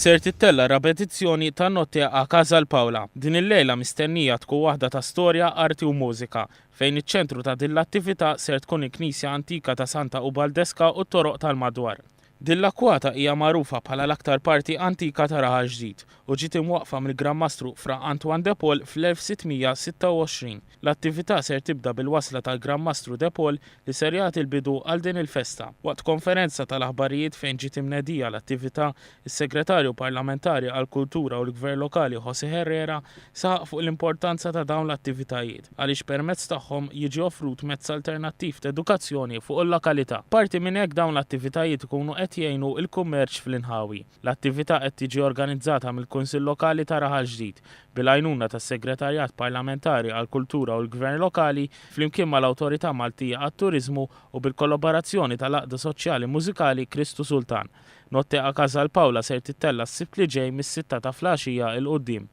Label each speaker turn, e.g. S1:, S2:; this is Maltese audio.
S1: Ser tittella' raba' edizzjoni tan-Notte a Casal Paola. Din il-lejla mistennija tkun waħda ta' storja, arti u mużika, fejn iċ-ċentru ta' din l-attività ser tkun il-knisja antika ta' Santa Ubaldeska u t-toroq tal-madwar. Din l-akkwata hija magħrufa bħala l-aktar parti antika ta' Raħal Ġdid u ġiet imwaqqfa mill-Gran Mastru Fra Antoine de Paul fl-1626. L-attività ser tibda bil-wasla tal-Gran Mastru de Paul li ser jagħti l-bidu għal din il-festa. Waqt konferenza tal-aħbarijiet fejn ġiet imnedija l-attività, is-Segretarju Parlamentari għall-Kultura u l-Gvern Lokali José Herrera saħaq fuq l-importanza ta' dawn l-attivitajiet għaliex permezz tagħhom jiġi offrut mezz alternattiv t'edukazzjoni fuq il-lokalità. Apparti minn hekk dawn l-attivitajiet ikunu qed jgħinu l-kummerċ fl-inħawi. L-attività qed tiġi organizzata mill-Kunsill Lokali ta' Raħal Ġdid, bil-għajnuna tas-Segretarjat Parlamentari għall-Kultura u l-Gvern Lokali, flimkien mal-Awtorità Maltija għat-Turiżmu u bil-kollaborazzjoni tal-Għaqda Soċjali Mużikali Kristu Sultan. Notte a Casal Paola ser tittella' s-Sibt li ġej mis-sitta ta' flgħaxija 'l quddiem.